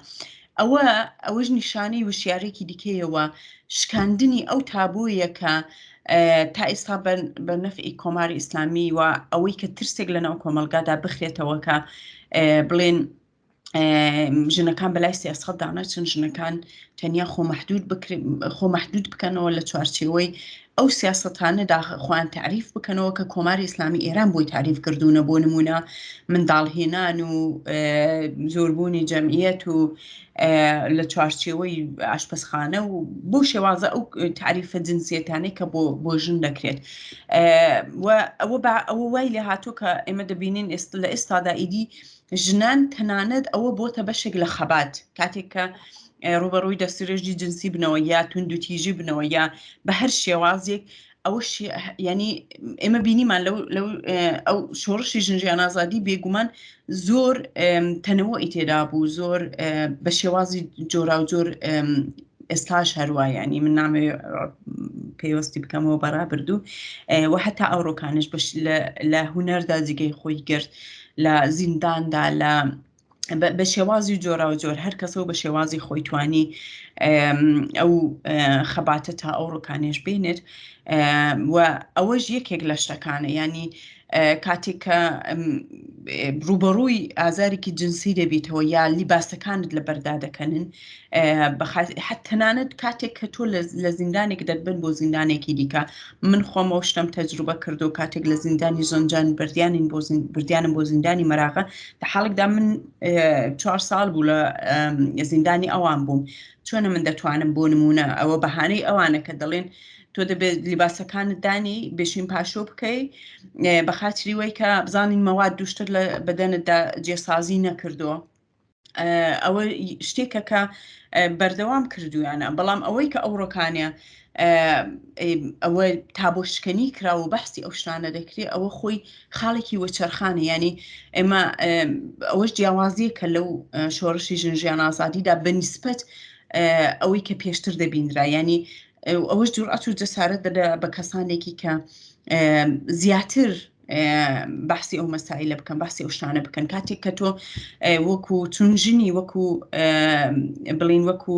ئەوە ئەوەش نیشانەی وشیارێکی دیکەیە و شکاندنی ئەو تابۆیە کە تا ئێستا بە نەفعی کۆماری ئیسلامی و ئەوەی کە ترسێک لە ناو کۆمەلگادا بخرێتەوە کە بڵێن ژنەکان بەلای سیاسەت دانەچن ژنەکان تەنیا خۆ محدود خۆ محدود بکەنەوە لە چوارچێوەی ئەو سیاسەتانەدا خۆیان تەعریف بکەنەوە کە کۆماری ئیسلامی ئێران بۆی تەعریف کردوونە بۆ نموونە منداڵهێنان و زۆربوونی جەمعیەت و لە چوارچێوەی ئاشپەزخانە و بۆ شێوازە ئەو تعریفە جنسیەتانەی کە بۆ بۆ ژن دەکرێت و ئەوە بە ئەوە وای لێ هاتوو کە ئێمە دەبینین ئێستا لە ئێستادا ئیدی ژنان تەنانەت ئەوە بۆتە بەشێک لە خەبات کاتێک کە ڕوبەڕووی دەستدرێژی جنسی بنەوە یا توندوتیژی بنەوە یا بە هەر شێوازێک ئەوە ینی ئێمە بینیمان لەو لەو ئەو شۆڕشی ژنژیان ئازادی بێگومان زۆر تەنەوەی تێدا بوو زۆر بە شێوازی جۆرا و جۆر ئێستاش هەروە ینی من نامێ پەیوەستی بکەمەوە بەڕابردوو و هەتا ئەوڕۆکانش بەش لە هوەردا جگەی خۆی گرت لە زینداندا لە بە شێوازی جۆراوجۆر هەر کەسەوە بە شێوازی خۆی توانی ئەو خەباتە تا ئەو ڕکانێش بینێت و ئەوەش یەکێک لە شتەکانە ینی کاتێک کە ڕوبەڕووی ئازارێکی جنسی دەبیتەوە یا لیباسەکانت لە بەردا دەکەنن تەنانەت کاتێک کە تۆ لە زیندانێک دەتبن بۆ زیندانێکی دیکە من خۆم ئەو شتەم تەجروبە کردو کاتێک لە زیندانی زەنجان بردیانین بۆ بردیانم بۆ زیندانی مەراغە لە حاڵێکدا من چوار ساڵ بوو لە زیندانی ئەوان بووم چۆنە من دەتوانم بۆ نمونە ئەوە بەهانەی ئەوانە کە دەڵێن تۆ دەبێت لیباسەکانت دانی بێشین پاشۆ بکەی بە خاتری وەی کە بزانین مەواد دوشتر لە بەدەنتدا جێسازی نەکردووە ئەوە شتێکە کە بەردەوام کردویانە بەڵام ئەوەی کە ئەوڕۆکانە ئەوە تابۆ شکەنی کرا و بەحسی ئەو شتانە دەکرێت ئەوە خۆی خاڵێکی وەچەرخانە ینی ئێمە ئەوەش جیاوازیە کە لەو شۆڕشی ژنژیان ئازادیدا بەنیسبەت ئەوەی کە پێشتر دەبینرا ینی ئەوەش جورئەت و جەسارەت دەدا بە کەسانێکی کە زیاتر بەحسی ئەو مەسایلە بکەن باسی ئەو شتانە بکەن کاتێک کە تۆ وەکو چون ژنی وەکو بڵین وەکو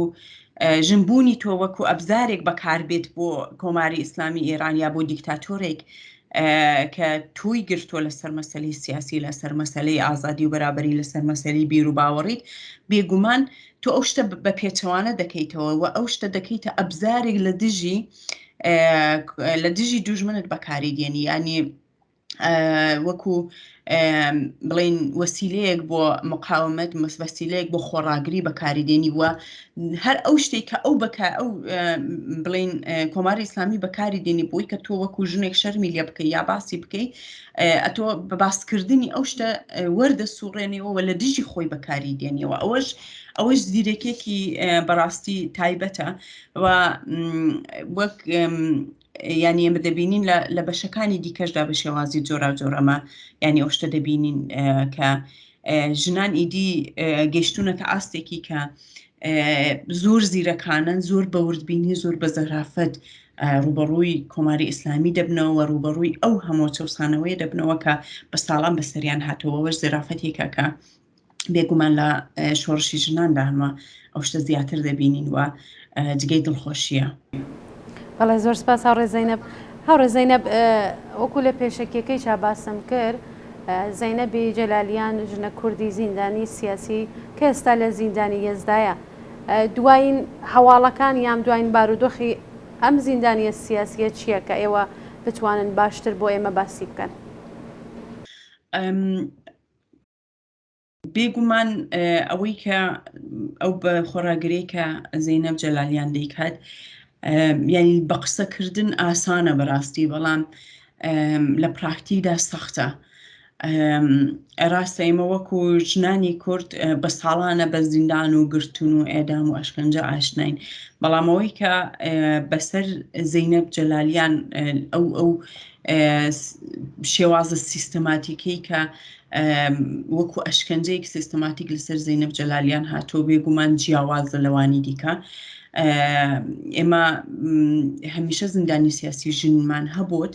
ژنبوونی تۆ وەکو ئەبزارێک بەکاربێت بۆ کۆماری ئیسلامی ئێران یا بۆ دیکتاتۆرێک کە تۆی گرتووە لەسەر مەسەلی سیاسی لەسەر مەسەلەی ئازادی و بەرابری لەسەر مەسەلی بیر و باوەڕیت بێگومان تۆ ئەو شتە بە پێچەوانە دەکەیتەوە و ئەو شتە دەکەیتە ئەبزارێک لە دژی لە دژی دوژمنت بەکاری دێنی ینی. وەکو بڵین وەسیلەیەک بۆ مقاومەت وەسیلەیەک بۆ خۆڕاگری بەکاری دێنی وە هەر ئەو شتێک کە ئەو بەکە ئەو بڵین کۆماری ئیسلامی بەکاری دێنی بۆی کە تۆ وەکو ژنێک شەرمی لێ بکەی یا باسی بکەی ئەتۆ بە باسکردنی ئەو شتە وەردە سوڕێنەوە لە دژی خۆی بەکاری دێنیەوە ئەوەش ئەوەش زیرەکێکی بەڕاستی تایبەتە و وەک یانی ئێمە دەبینین لە بەشەکانی دیکەشدا بە شێوازی جۆراوجۆر ئەمە یانی ئەو شتە دەبینین کە ژنان ئیدی گەیشتونەتە ئاستێکی کە زۆر زیرەکانن زۆر بە وردبینی زۆر بە زەرافەت ڕوبەڕووی کۆماری ئیسلامی دەبنەوە ڕوبەڕووی ئەو هەموو چەوسانەوەی دەبنەوە کە بە ساڵان بەسەریان هاتەوەەوەش زەرافەتێکە کە بێگومان لە شۆڕشی ژناندا هەمە ئەو شتە زیاتر دەبینین و جگەی دڵخۆشیە. بەڵێ زۆر سپاس هاوڕێ زەینەب. هاوڕێ زەینەب وەکو لە پێشەکیەکەی چا باسم کرد زەینەبی جەلالیان ژنە کوردی زیندانی سیاسی کە ئێستا لە زیندانی یەزدایە دوایین هەواڵەکان یان دوایین بارودۆخی ئەم زیندانیە سیاسیە چییە کە ئێوە بتوانن باشتر بۆ ئێمە باسی بکەن؟ بێگومان ئەوەی کە ئەو بە خۆڕاگرەی کە زەینەب جەلالیان دەیکات یعنی بە قسەکردن ئاسانە بەڕاستی بەڵام لە پراکتیکدا سەختە ڕاستە ئێمە وەکو ژنانی کورد بە ساڵانە بە زیندان و گرتون و ئێدام و ئەشکەنجە ئاشناین بەڵام ئەوەی کە بەسەر زەینەب جەلالیان ئەو ئەو شێوازە سیستەماتیکەی کە وەکو ئەشکەنجەیەک سیستەماتیک لەسەر زەینەب جەلالیان هاتووە بێگومان جیاوازە لەوانی دیکە ئێمە هەمیشە زیندانی سیاسی ژنمان هەبووت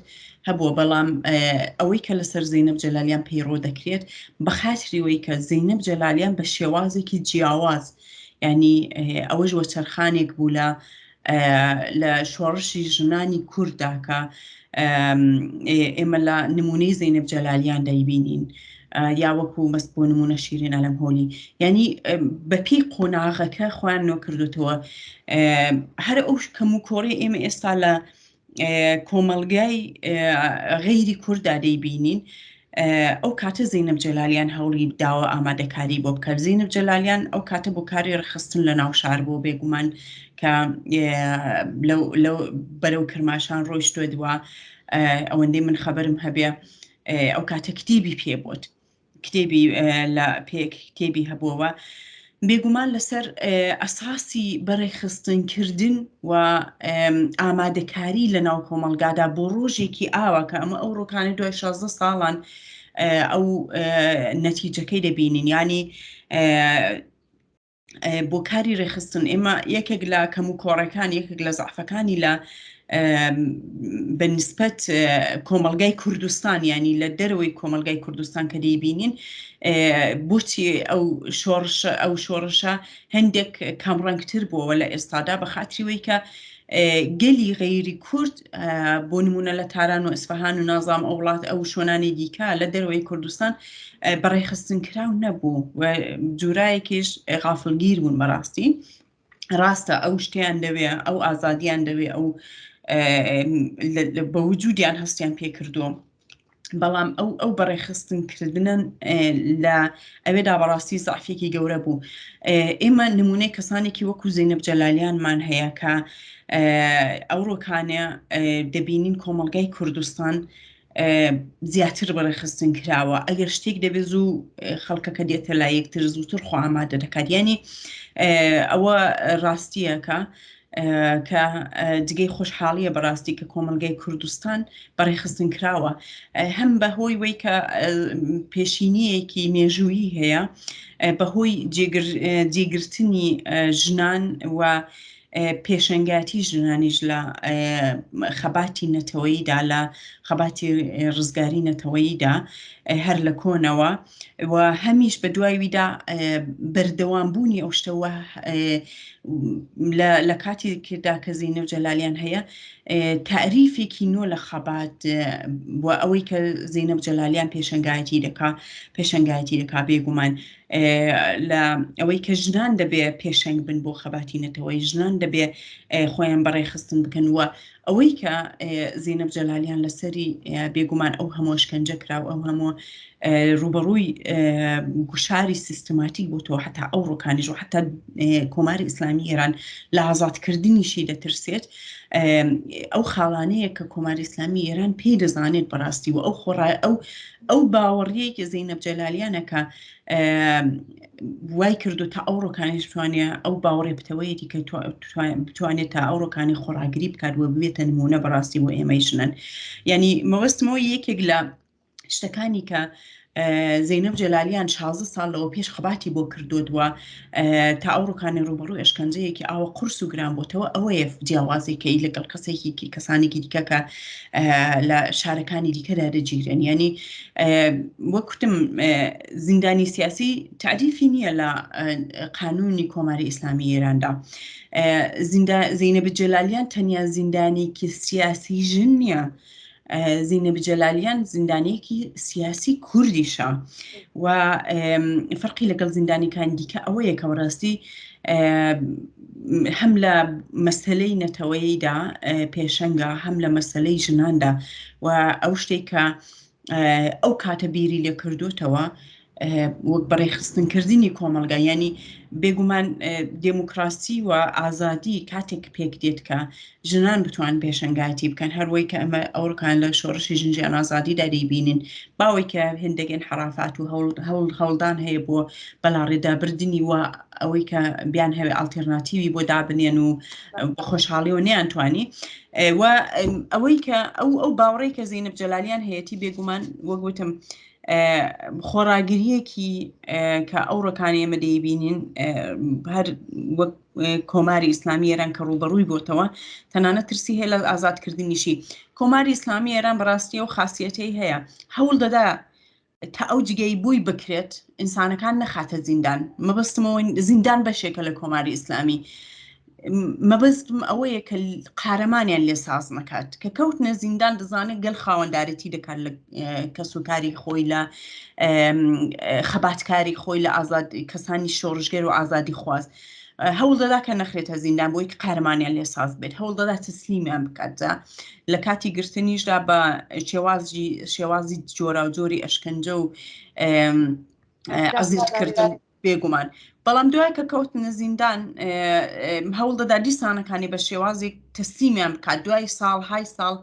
هەبووە بەڵام ئەوەی کە لەسەر زەینەب جەلالیان پەیڕۆ دەکرێت بە خاتریەوەی کە زەینەب جەلالیان بە شێوازێکی جیاواز ینی ئەوەش وەچەرخانێک بوو لە لە شۆڕشی ژنانی کورددا کە ئێمە لە نمونەی زەینەب جەلالیان دەیبینین یا وەکو مەست بۆ نمونە شیرین ئەلەم هۆلی یعنی بەپی قۆناغەکە خۆیان نۆ کردوتەوە هەر ئەو کەم و کۆڕی ئێمە ئێستا لە کۆمەڵگای غەیری کورددا دەیبینین ئەو کاتە زەینەب جەلالیان هەوڵی داوە ئامادەکاری بۆ بکات زەینەب جەلالیان ئەو کاتە بۆ کاری ڕخستن لە ناو شار بۆ بێگومان کە لەو بەرەو کرماشان ڕۆیشتوە دوا ئەوەندەی من خەبەرم هەبێ ئەو کاتە کتێبی پێ بۆت کتێبی لە پێک کتێبی هەبووەوە بێگومان لەسەر ئەساسی بەڕێکخستنکردن و ئامادەکاری لە ناو کۆمەڵگادا بۆ ڕۆژێکی ئاوا کە ئەمە ئەو ڕۆکانی دوای 16 ساڵان ئەو نەتیجەکەی دەبینین ینی بۆ کاری ڕێکخستن ئێمە یەکێک لە کەم و کۆڕەکان یەکێک لە زعفەکانی لە بە نسبەت کۆمەلگای کوردستان ینی لە دەرەوەی کۆمەلگای کوردستان کە دەیبینین بۆچی ئەو شۆڕش ئەو شۆڕشە هەندێک کەمڕەنگتر بووەوە لە ئێستادا بە خاتریوەی کە گەلی غەیری کورد بۆ نمونە لە تاران و ئەسفەهان و نازام ئەو وڵات ئەو شوێنانی دیکە لە دەرەوەی کوردستان بەڕێخستن کراو نەبوو و جورایەکیش غافلگیر بوون بەڕاستی ڕاستە ئەو شتیان دەوێ ئەو ئازادیان دەوێ ئەو بە وجودیان هەستیان پێکردووە بەڵام ئەو ئەو بەڕێخستن کردنە لە ئەوێدا بەڕاستی زعفێکی گەورە بوو ئێمە نمونەی کەسانێکی وەکو زەینەب جەلالیانمان هەیە کە ئەوڕۆکانە دەبینین کۆمەڵگای کوردستان زیاتر بەڕێخستن کراوە ئەگەر شتێک دەبێت زوو خەڵکەکە دێتە لای یەکتر زووتر خۆ ئامادە دەکات ینی ئەوە ڕاستیەکە کە جگەی خۆشحاڵیە بەڕاستی کە کۆمەلگای کوردستان بەڕێخستن کراوە هەم بەهۆی وەی کە پێشینەیەکی مێژوویی هەیە بەهۆی جێگرتنی ژنان و پێشەنگاتی ژنانیش لە خەباتی نەتەوەییدا لە خەباتی ڕزگاری نەتەوەییدا هەر لە کۆنەوە و هەمیش بە دوایویدا بەردەوام بوونی ئەو شتەوە لە کاتی کردا کە زینە و جەلالیان هەیە تاریفێکی نۆ لە خەبات و ئەوەی کە زینەب جەلالیان پێشەنگایەتی دەکا پێشەنگایەتی دەکا بێگومان لە ئەوەی کە ژنان دەبێ پێشەنگ بن بۆ خەباتی نەتەوەی ژنان دەبێ خۆیان بەڕێخستن بکەن وە. ئەوەی کە زەینەب جەلالیان لەسەری بێگومان ئەو هەموو ئەشکەنجە کرا و ئەو هەموو ڕوبەڕووی گوشاری سیستماتیک بۆتەوە حتا ئەو ڕۆکانیش و حتا کۆماری ئیسلامی ئێران لە ئازادکردنیشی دەترسێت ئەو خاڵانەیە کە کۆماری ئیسلامی ئێران پێی دەزانێت بەڕاستی و ئەو خۆڕای ئەو ئەو باوەڕیەکی زەینەب جەلالیانە کە وای کردو تا ئەو ڕۆکانیش بتوانێ ئەو باوەڕی پتەوەیەتی کە بتوانێت تا ئەو ڕۆکانی خۆڕاگری بکات و ببێتە نمونە بەڕاستی بۆ ئێمەی ژنن یعنی مەبەستمەوە یەکێک لە شتەکانی کە زەینەب جەلالیان 16 ساڵ لەوە پێش خەباتی بۆ کردووە تا ئەو ڕوکانی ڕوبەڕوو ئەشکەنجەیەکی ئاوە قورس و گران بۆتەوە ئەوەیە جیاوازێکەی لەگەڵ کەسێکی کەسانێکی دیکە کە لە شارەکانی دیکەدا دەگیرێن یعنی وەک کوتم زیندانی سیاسی تعریفی نییە لە قانونی کۆماری ئیسلامی ئێراندا زینەب جەلالیان تەنیا زیندانێکی سیاسی ژن نییە زینەب جەلالیان زیندانیەکی سیاسی کوردیشە و فەرقی لەگەڵ زیندانیکان دیکە ئەوەیە کە بەڕاستی هەم لە مەسلەی نەتەوەیدا پێشەنگە هەم لە مەسلەی ژناندا و ئەو شتێک کە ئەو کاتە بیری لێ کردوتەوە وەک بەڕێخستنکردنی کۆمەڵگا ینی بێگومان دێموکراسی و ئازادی کاتێک پێک دێت کە ژنان بتوان پێشەنگایەتی بکەن هەروەی کە ئەمە ئەوڕکان لە شۆڕشی ژنجیان ئازادیدا دەیبینین باوەی کە هێندێک انحرافات و هەوڵ هەوڵ هەوڵدان هەیە بۆ بەلاڕێدابردنی و ئەوەی کە بیان هەوێ ئالتێرناتیوی بۆ دابنێن و بە خۆشحاڵیەوە نیانتوانی و ئەوەی کە ئەو ئەو باوەڕی کە زەینەب جەلالیان هەیەی بێگومان وەک وتم خۆڕاگرییەکی کە ئەو ڕۆکانی ئێمە دەیبینین هەر وەک کۆماری ئیسلامی ئێران کە ڕووبەڕووی بۆتەوە تەنانەت ترسی هەیە لە ئازادکردنیشی کۆماری ئیسلامی ئێران بەڕاستی ئەو خاصیەتەی هەیە هەوڵ دەدا تا ئەو جگەی بووی بکرێت ئینسانەکان نەخاتە زیندان مەبەستمەوە زیندان بەشێکە لە کۆماری ئیسلامی مەبەستم ئەوەیە کە قارەمانیان لێ ساز نەکات کە کەوتنە زیندان دەزانێت گەل خاوەندارێتی دەکات لە کەسوکاری خۆی لە خەباتکاری خۆی لە ئازاد کەسانی شۆڕشگەر و ئازادی خواز هەوڵ دەدا کە نەخرێتە زیندان بۆی قارەمانیان لێ ساز بێت هەوڵ دەدا تەسلیمیان بکات لە کاتی گرتنیشدا بە شێوازی شێوازی جۆراوجۆری ئەشکەنجە و ئەزیەتکردن بێگومان بەڵام دوای کە کەوتنە زیندان هەوڵ دەدا دیسانەکانی بە شێوازێک تەسلیمیان بکات دوای ساڵهای ساڵ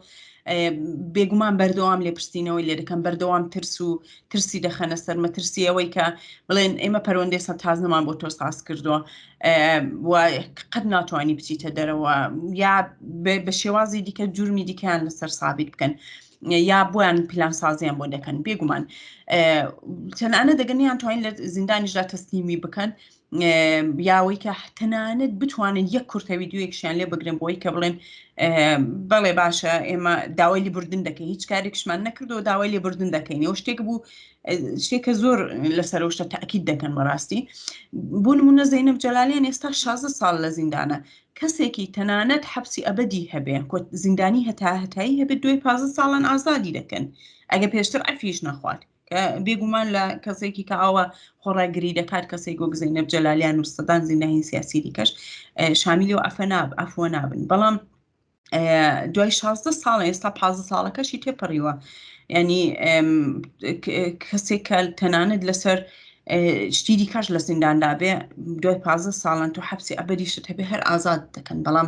بێگومان بەردەوام لێپرسینەوەی لێ دەکەن بەردەوام ترس و ترسی دەخەنە سەر مەترسی ئەوەی کە بڵێن ئێمە پەروەندەی سە تازنەمان بۆ تۆ ساز کردووە و قەت ناتوانانی بچیتە دەرەوە یا بە شێوازی دیکە جورمی دیکەیان لەسەر سابیت بکەن. یا بۆیان پیلانسازیان بۆ دەکەن بێگومان تەنانە دەگەنیان توانین لە زیندانیشدا تەسلیمی بکەن یاوەی کە تەنانەت بتوانن یەک کورتە ویددیوەکشیان لێ بگرن بۆی کە بڵێن بەڵێ باشە ئێمە داوای لێبوردن دەکەین هیچ کارێکشمان نەکردەوە داوای لێبوردن دەکەین ئەو شتێک بوو شتێکە زۆر لەسەر شتە تاکید دەکەن بەڕاستی بۆ نمونە زەینەب جەلالیان ئێستا 16 ساڵ لە زیندانە کەسێکی تەنانەت حەپسی ئەبەدی هەبێ زیندانی هەتا هەتایی هەبێت دوای 15 ساڵان ئازادی دەکەن ئەگە پێشتر عەفیش نەخوات کە بێگومان لە کەسێکی کە ئاوا خۆڕاگری دەکات کەسێک وەک زەینەب جەلالیان و سەدان زیندانی سیاسی دیکەش شامیلی و ئەفە ناب ئەفوە نابن بەڵام دوای 16 ساڵ ئێستا 15 ساڵەکەشی تێپەڕیوە ینی کەسێک کە تەنانەت لەسەر شتی دیکەش لە زینداندا بێ دوای 15 ساڵان تۆ حەپسی ئەبەدیشت هەبێ هەر ئازاد دەکەن بەڵام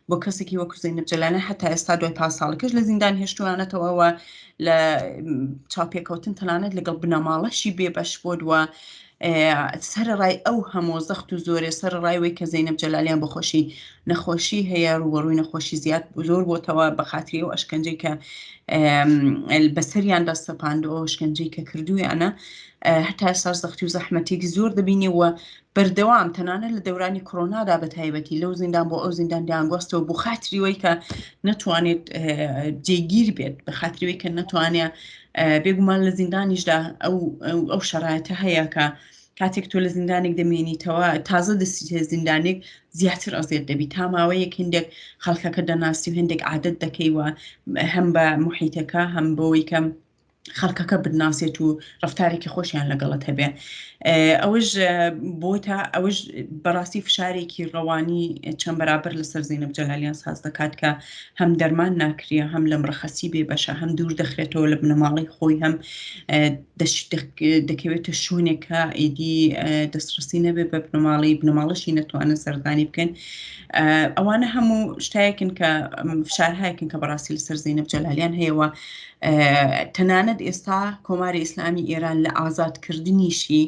بۆ کەسێکی وەکو زەینەب جەلالە هەتا ئێستا دوای 15 ساڵەکەش لە زیندان هێشتوانەتەوە و لە چاوپێکەوتن تەنانەت لەگەڵ بنەماڵەشی بێبەش بۆ دووە سەرڕای ئەو هەموو زەخت و زۆرێ سەرڕای وەی کە زەینەب جەلالیان بەخۆشی نەخۆشی هەیە ڕووبەڕووی نەخۆشی زیاد زۆر بۆتەوە بە خاتری ئەو ئەشکەنجەی کە بەسەریاندا سەپاندووە ئەشکەنجەی کە کردویانە هەتا ئێستاش زەختی و زەحمەتێکی زۆر دەبینی و بەردەوام تەنانەت لە دەورانی کۆرۆنادا بە تایبەتی لەو زیندان بۆ ئەو زیندان دەیانگواستەوە بۆ خاتری وەی کە نەتوانێت جێگیر بێت بە خاتری وەی کە نەتوانێت بێگومان لە زیندانیشدا ئەو ئەو شەرایەتە هەیە کە کاتێک تۆ لە زیندانێک دەمێنیتەوە تازە دەستی زیندانێک زیاتر ئەزیێت دەبی تا ماوەیەک هندێک خەڵکەکە دەناسی و هندێک عادەت دەکەی و هەم بە محیتەکە هەم بۆی کەم. خەڵکەکە بناسێت و ڕفتارێکی خۆشیان لەگەڵت هەبێ ئەوەش بۆتە ئەوەش بەڕاستی فشارێکی ڕەوانی چەند بەرابەر لەسەر زەینەب جەلالیان ساز دەکات کە هەم دەرمان ناکرێ هەم لەم ڕەخەسی بێ بەشە هەم دوور دەخرێتەوە لە بنەماڵەی خۆی هەم دەکەوێتە شوێنێک کە ئیدی دەستڕسی نەبێ بە بنەماڵی بنەماڵەشی نەتوانن سەردانی بکەن ئەوانە هەموو شتایەکن کە فشارهایەکن کە بەڕاستی لەسەر زەینەب جەلالیان هەیەوە تەنانەت ئێستا کۆماری ئیسلامی ئێران لە ئازادکردنیشی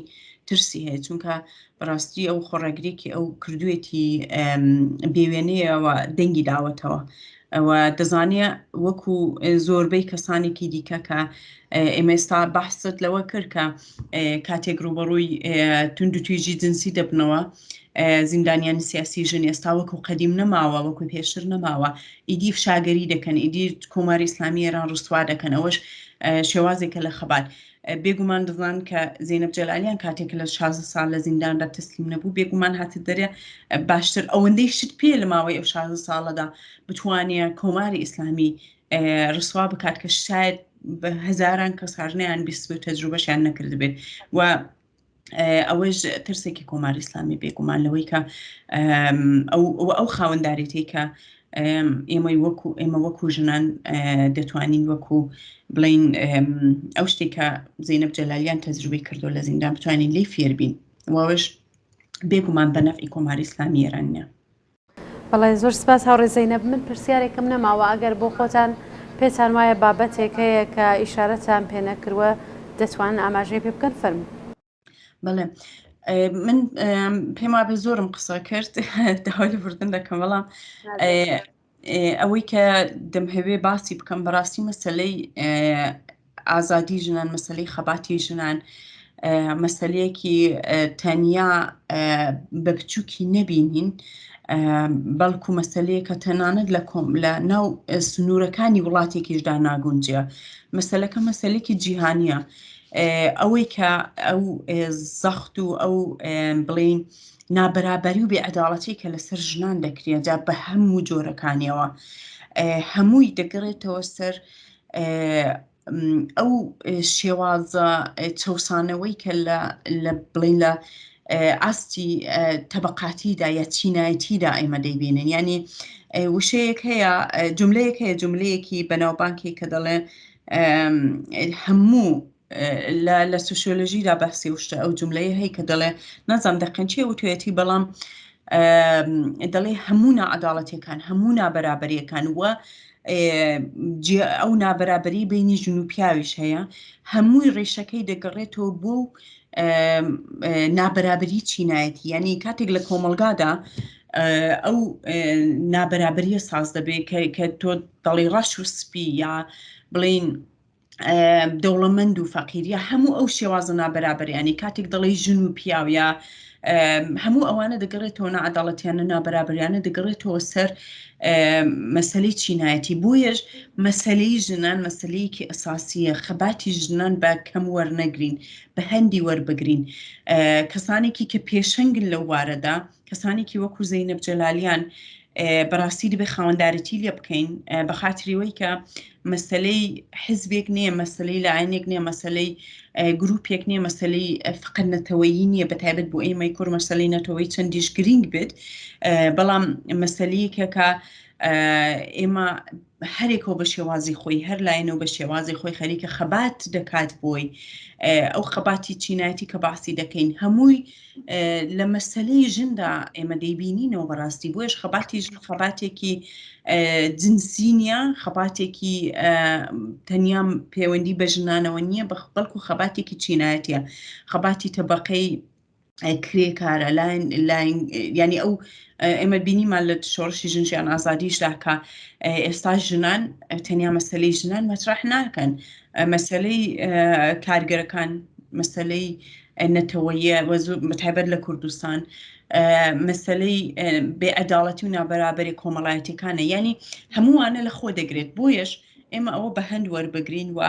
ترسی هەیە چونکە بەڕاستی ئەو خۆڕاگرێکی ئەو کردوێتی بێوێنەیەوە دەنگی داوەتەوە ئەوە دەزانێ وەکو زۆربەی کەسانێکی دیکە کە ئێمە ئێستا بەحست لەوە کرد کە کاتێک ڕوبەڕووی تونند و تویژی جنسی دەبنەوە زیندانیانی سیاسی ژن ئێستا وەکو قەدیم نەماوە وەکو پێشتر نەماوە ئیدی فشاگەری دەکەن ئیدی کۆماری ئیسلامی ئێران ڕسوا دەکەن ئەوەش شێوازێکە لە خەبات بێگومان دەزان کە زەینەب جەلالیان کاتێک لە 16 سال لە زینداندا تەسلیم نەبوو بێگومان هاتە دەرێ باشتر ئەوەندەی شت پێ لە ماوەی ئەو 16 ساڵەدا بتوانێ کۆماری ئیسلامی ڕسوا بکات کە شاید بە هەزاران کەس هەر نەیان بیست و تەجروبەشیان نەکردبێت و ئەوەش ترسێکی کۆماری ئیسلامی بێگومان لەوەی کە ئەو ئەو خاوەندارێتی کە ئێمەی وەکو ئێمە وەکو ژنان دەتوانین وەکو بڵین ئەو شتێک کە زەینەب جەلالیان تەجروبەی کردو لە زیندان بتوانین لێی فێربین واوەش بێگومان بە نەفعی کۆماری ئیسلامی ئێران نیە. بەڵێ زۆر سپاس هاوڕێ زەینەب من پرسیارێکم نەماوە ئەگەر بۆ خۆتان پێتان وایە بابەتێک هەیە کە ئیشارەتان پێ نەکردووە دەتوانن ئاماژەی پێ بکەن فەرموو. بەڵێ من پێم وابێ زۆرم قسە کرد داوای لێبوردن دەکەم بەڵام ئەوەی کە دەمهەوێ باسی بکەم بەڕاستی مەسلەی ئازادی ژنان مەسلەی خەباتی ژنان مەسلەیەکی تەنیا بە بچووکی نەبینین بەڵکو مەسلەیەکە تەنانەت لە کۆم لە ناو سنوورەکانی وڵاتێکیشدا ناگونجێ مەسلەکە مەسلێکی جیهانیە ئەوەی کە ئەو زەخت و ئەو بڵین نابەرابەری و بێعەداڵەتی کە لەسەر ژنان دەکرێت جا بە هەموو جۆرەکانیەوە هەمووی دەگەڕێتەوە سەر ئەو شێوازە چەسانەوەی کە لە بڵین لە ئاستی تەبقاتیدا یا چینایەتیدا ئێمە دەیبینن ینی وشەیەک هەیە جملەیەک هەیە جملەیەکی بەناوبانکی کە دەڵێ هەموو لە سوسیۆلۆژیدا باسی ئەو شتە ئەو جملەیە هەیە کە دەڵێ نازانم دەقەن چیە وتوێتی بەڵام دەڵێ هەموو ناعەداڵەتیەکان هەموو نابەرابەریەکان و ئەو نابەرابەری بینی ژن و پیاویش هەیە هەمووی ڕیشەکەی دەگەڕێتەوە بۆ نابەرابری چینایەتی یعنی کاتێک لە کۆمەلگادا ئەو نابەرابریە ساز دەبێت کە تۆ دەڵی ڕەش و سپی یا بڵین دەوڵەمەند و فەقیریە هەموو ئەو شێوازە نابەرابریانی کاتێک دەڵێی ژن و پیاو یا هەموو ئەوانە دەگەڕێتەوە نەعاداڵەتیانە نابەرابریانە دەگەڕێتەوە سەر مەسلەی چینایەتی بۆیەش مەسلەی ژنان مەسلەیەکی ئەساسیە خەباتی ژنان بە کەم وەرنەگرین بە هەندی وەربگرین کەسانێکی کە پێشەنگن لەو وارەدا کەسانێکی وەکو زەینەب جەلالیان بەڕاستی دەبێ خاوەندارێتی لێ بکەین بە خاتریەوەی کە مەسلەی حزبێک نییە مەسلەی لایەنێک نییە مەسلەی گروپێک نییە مەسلەی فقط نەتەوەیی نییە بە تایبەت بۆ ئێمەی کورد مەسلەی نەتەوەی چەندیش گرنگ بێت بەڵام مەسلەیەکە کە ئێمە هەرێکەوە بە شێوازی خۆی هەر لایەنە و بە شێوازی خۆی خەریکە خەبات دەکات بۆی ئەو خەباتی چینایەتی کە باسی دەکەین هەمووی لە مەسەلەی ژندا ئێمە دەیبینینەوە بەڕاستی بۆیش خەباتی ژن خەباتێکی جنسی نییە خەباتێکی تەنیا پەیوەندی بە ژنانەوە نییە بەڵکو خەباتێکی چینایەتە خەباتی تەبقەی کرێکارە لاین لاین ینی ئەو ئێمە بینیمان لە شۆڕشی ژن ژیان ئازادیشدا کە ئێستا ژنان تەنیا مەسلەی ژنان مەترح ناکەن مەسلەی کارگەرەکان مەسلەی نەتەوەیە بەتایبەت لە کوردستان مەسلەی بێعەداڵەتی و نابەرابەری کۆمەڵایەتەکانە ینی هەمووانە لە خۆ دەگرێت بۆیەش ئێمە ئەوە بە هەند وەربگرین و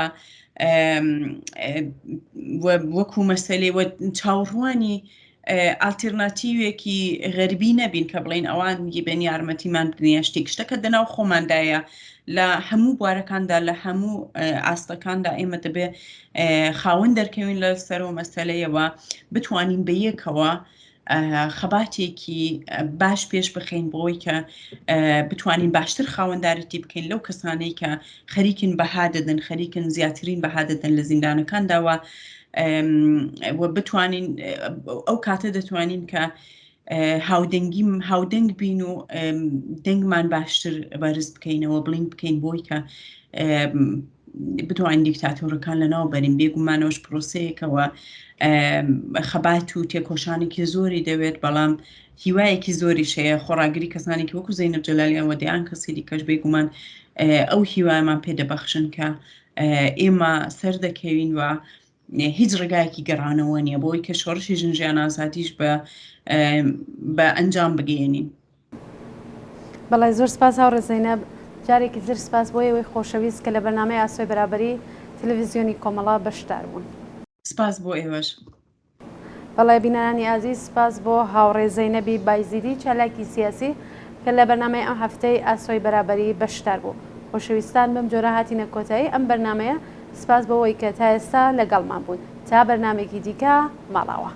وەکو مەسلەی وە چاوەڕوانی ئالترناتیوێکی غەربی نەبین کە بڵین ئەوان بێن یارمەتیمان بدەن یا شتێک، شتەکە دەناو خۆماندایە لە هەموو بوارەکاندا لە هەموو ئاستەکاندا ئێمە دەبێ خاوەن دەرکەوین لە سەرەوە مەسەلەیەوە بتوانین بە یەکەوە خەباتێکی باش پێش بخەین بۆی کە بتوانین باشتر خاوەندارەتی بکەین لەو کەسانەی کە خەریکن بەها دەدەن، خەریکن زیاترین بەها دەدەن لە زیندانەکانداوە و بتوانین ئەو کاتە دەتوانین کە هاودەنگیم هاودەنگ بین و دەنگمان باشتر بەرز بکەینەوە بڵین بکەین بۆی کە بتوانین دیکتاتۆرەکان لەناو بەرین. بێگومانەوەش پرۆسەیەکەوە خەبات و تێکۆشانێکی زۆری دەوێت، بەڵام هیوایەکی زۆریش هەیە. خۆڕاگری کەسانێکی وەکو زەینەب جەلالیان و دەیان کەسی دیکەش بێگومان ئەو هیوایەمان پێدەبەخشن کە ئێمە سەردەکەوین و هیچ ڕێگایەکی گەڕانەوە نییە بۆی کە شۆڕشی ژن ژیان ئازادیش بە بە ئەنجام بگەیەنین. بەڵێ زۆر سپاس هاوڕێ زەینەب، جارێکی تر سپاس بۆ ئێوەی خۆشەویست کە لە بەرنامەی ئاسۆی بەرابەری تەلەڤیزیۆنی کۆمەڵە بەشدار بوون. سپاس بۆ ئێوەش. بەڵێ بینەرانی ئازیز سپاس بۆ هاوڕێ زەینەبی بایزیدی چالاکی سیاسی کە لە بەرنامەی ئەم هەفتەی ئاسۆی بەرابەری بەشدار بوو. خۆشەویستان بەم جۆرە هاتینە کۆتایی ئەم بەرنامەیە سپاس بۆ وەی کە تا ئێستا لەگەڵمان بوون. تا بەرنامەیەکی دیکە ماڵاوا.